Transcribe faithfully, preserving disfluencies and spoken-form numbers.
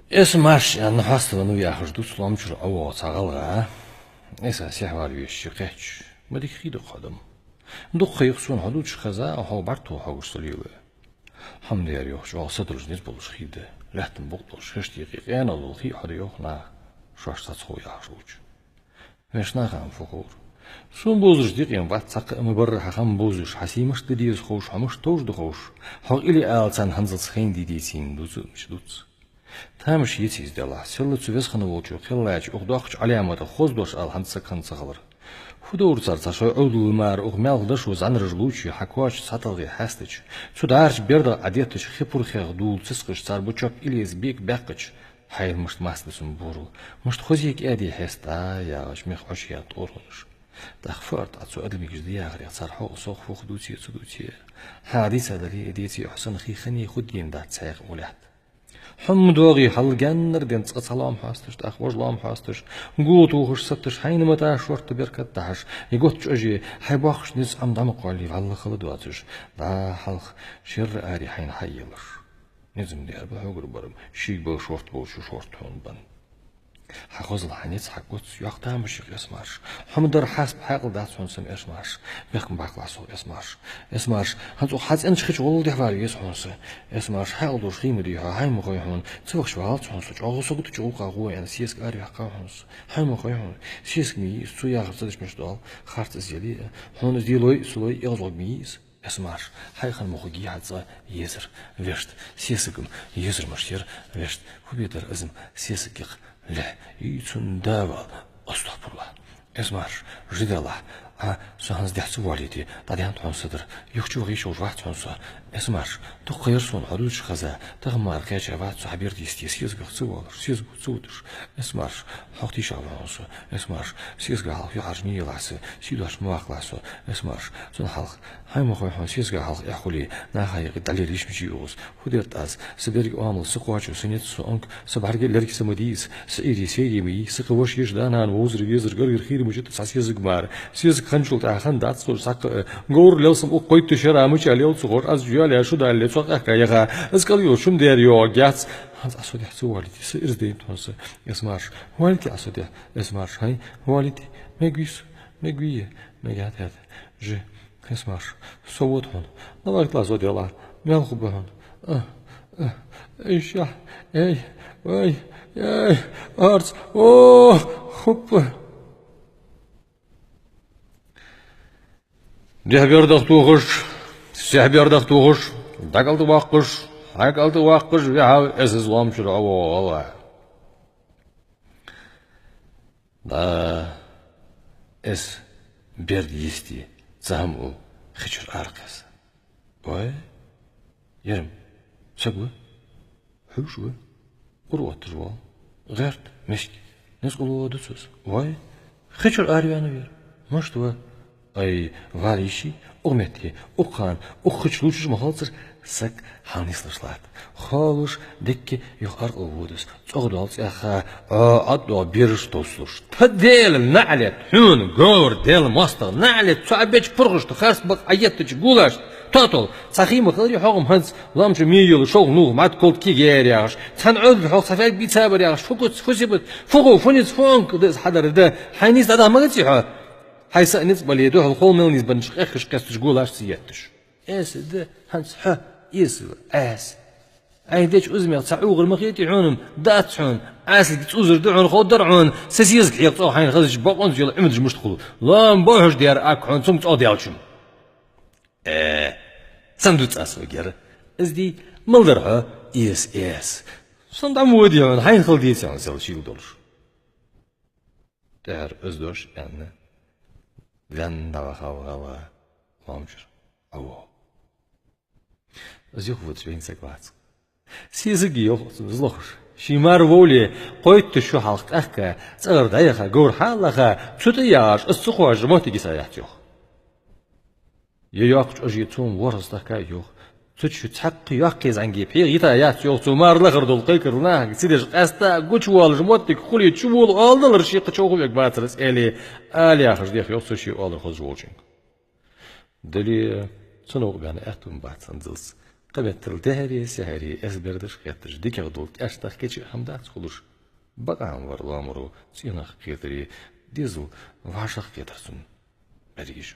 Эс марш аьнна хьаставеннав яхаш дувц лоам чура Ӏовоагӏа цхьа гӏалгӏа. Эса сехьавар везаш кхаьчача: «Ма дика хий да-кх хьо, дам. Дукха ха я-кх сона хьо дувцаш хеза, хьо бӏаргтоха хьогаш со лела». «Хьо-м дера, йоах, чӏоагӏа сатувсаш низ болаш хий да. Лаьттан букъ долаш, хиш тӏехьа къаьнал дола хий хьо да, йоах, наха шоаш цхьацца хов яхаш волча». «Вешта, наха-м фу ховр? Сона бовзаш дикъе-м бац цхьаккха а, ма барра хьа хам бовзаш, хьа сий мишта де деза ховш, хьо мишта товш да ховш. Хьо къиле ала царна хӏанзалца хайна де деций, дувцаш дувц. Тамаш еций из, деллахь, селла цу Веза хинна волчо кхеллача укх доккхача Ӏаламата хоза дош ала хӏанз саг хинна ца хилар. Фу довр цар, цар шоай Ӏовдал мара укх маьлха дошо зӏанараш лувчий, хьа коачаш цхьатӏалгӏий хьаьстача, цу дӏарча бердагӏа Ӏадеттача хи пурхех дулла цицкъаш цар бу чоп илез бек баьккхача, хьайна мишта маста да сона боврал, мишта хоза кӏаьди хьеста, яхаш мех ӏошаенна тӏорхунаш. Тӏаккха фу аргда Ӏа цу адамашта да яхарех, цар хьо а, со а фу ха дувце а, ца дувце а? Хьа дийца дале а, деце а, хьо санна хий хиннай, хургдийна дац цхьаькха гӏолехьа. Хьо-м доагӏий хьалла гаьннара денз цкъа цхьа лоам хьоасташ, тӏаккха вож лоам хьоасташ, гула тохаш, сатташ, хьайна мата шортта беркат дахьаш, е готта чӏоже, хьай боккхача низ Ӏомадаь дӏа ма кхоаллий, вӏалла хала доацаш, дӏа хьалха шерра аре хьайна хьаелаш. Низ-м дера ба хьогара бар-м, шийга бала шортта болчо шортта хьона бенна. Хьа хозал, хьа низ, хьа гоц йоккха тамаш я-кх, Эс марш. Хьо-м дар хьаста хьаькъал дац хьона сона, Эс марш. Бехк-м баккхалахь сох, Эс марш. Эс марш, хӏанз укх хьа цӏенача хи чу гӏолла дехьавар веза хьона со. Эс марш, хьаькъал долаш хий ма дий хьо, хьай ма хой хьона, ца вахача валац хьона со, чӏоагӏа саготта чу гӏулакха гӏо аьнна, сесаг ара ваьккхав хьона со. Хьай ма хой хьона, сесаг ма йий из, цо яхар ца деш мишта доал, харц из яле а, хьона из де лой а, ца лой а эгӏазгӏорг ма йий из. Эс марш, хьай хана ма хургья хьа цӏа езар, вешта, сесаг-м езар мишта яр, вешта, фу бе дар из-м сесагах лехь, и цун да вал, астагӏфируллахӏ. Эс марш, жи деллахь, Ӏа со хӏанз дехьа ца воалийте, дӏадаьннад хьона са дар, юха чу ваха йиш йолаш вац хьона со. Эс марш, дукха ха яр сона хьо дувцаш хеза, тахан мара кхаьча вац со хьа берда йисте, сесагах ца воалаш, сесаго ца вуташ. Эс марш, хьох тийшаб хьона со. Эс марш, сесага хьалха юхьӀаьржа ма елахь са, сий доацаш ма ваккхалахь со. Эс марш, цунна хьалха, хьай ма хой хьона, сесага хьалха эхь хуле, наха юкъе дӏалела йиш мичай укхаза? Фу дергда аз? Са беррига оамал, са кхоачам, са низ, са онк, са бӏарга, лерг са ма дий из, са Ӏуйре, сайре ма йий, сакхавоаш, йиша, да-нана, вовзар, везар, гаргара, хийра мичад цхьа сесаг мара. Сесаг хинначул тӏехьагӏа хиннадац цхьаккха а, говр лел сона укх кхойтта шера мича лел ца ховш, аз йоалаяь, шу далле, цох къаьхка яха, из кӏал йолча хӏама дера йоагӏаргьяц. ХӀанз Ӏа со дехьа ца воалийте, са ираз дайнад хьона са. Эс марш, воалийте Ӏа со дехьа. Эс марш, хьай, воалийте. Мегаргвий со? Мегаргвий, мегаргьяц. Жи, Эс марш, со вода хьона. Наваргтла со делахь, мел хургба хьона. А, а, ишшахь, эй, вай, эй, арц, о, хуппа. Дехьа бердах тохаш, сехьа бердах тохаш, дӏакӏалтӏа воаккхаш, хьакӏалтӏа воаккхаш ваьхьав Эс из лоам чура Ӏовоагӏа гӏалгӏа. Да, Эс берда йисте, цхьа хӏама ул хи чура аракхесса. Вай, ер-м саг ва, хьувш ва, ура отташ вола, гӏерта, миска, низ къуло дувц из. Вай, хи чура араваьннав ер. Мишта ва? Ай, вала йиш йий укх метте, укх хана, укх хи чу лувчаш ма хилацар, саг хьалнислуш латт. Холуш, дикка юха аркъал вода из. ЦӀогӏа дола цӏаьхха, Ӏо, Ӏоддоагӏа бераш товсалуш. Тха Даьла наӏалет хьона, говр, Даьла моастагӏа, наӏалет цу Ӏа беча пурхашта, харц бакъ Ӏа еттача гулашта. Тоъал, цхьа хий ма хиларий хьогӏ-м хӏанз, лоам чу ме йола шолха нувх, мад, колд, кулг яьр яхаш, цхьан Ӏовдала хьогӏ цхьа фаг бийцабар яхаш, фу гоц, фу сибат, фу хов, фу низ, фу онк да из хьадар да, хьай низ дӏадахьа ма гаций хьо? Хьай са а ницкъ бале, духьал хол мел низ беннача къехкаш, къесташ гулаш ца етташ. Эса да хӏанз хьо, эса ва, Ӏаса. Ӏайха деча узамех цхьа угӏар ма хетий хьона-м, дац хьона, Ӏасалга цӏузар да хьона, ховргдар хьона, са сесаг хьекха цӏогӏа хьайна хезача бокъонца йола Ӏимадаш мишта хул. Лоам бохьаш дера акх хьона цунга цӏогӏа даьлча-м. Э, сенна дувц аз хьога ер? Из дий, мала дар хьо, эса, эса. Сона дӏа ма вода хьона, хьайна хила деций хьона сел шийла долаш. ТӀехьара из дош аьнна, ваьнна дӏавахав гӏалгӏа лоам чура Ӏовоагӏа. Из юхавода вайна саг вац. Сесаг я, йоах цо, из лохаш. Ше мара вовле, кхойтта шу хьалха къаьхка, цӏагӏара дӏаяха, говр хьалаха, цу тӏа яхаш, из ца кхоачаш моттиг йиса яц, йоах. Е йоккха чӏоже цо-м ворхӏ стахка, йоах. Цу чу цхьаккха йоккхий зӏамига пхьегӏа йита яц, йоах цо, мара лахара дола кхайкарал нахага ца деш, къаьстта гучавоалаш моттиг хуле, чу вола оалдалар ший кхы човхавергвацар из, аьле, ала яхаш дех, йоах цо, ший оалар хозаш волчунга. Дале, цу новкъа баьнна аьттув-м бац хӏанзалца Кхыбеттал дехьари, сехьари эс бердаш хетташ, дикагӀа дола кӀаьштах кийча хӀама дац хулаш. Бакъахьа вар лоамаро цӀенах кхетари, дезал вӀашагӀкхетар цун бӀаргаш.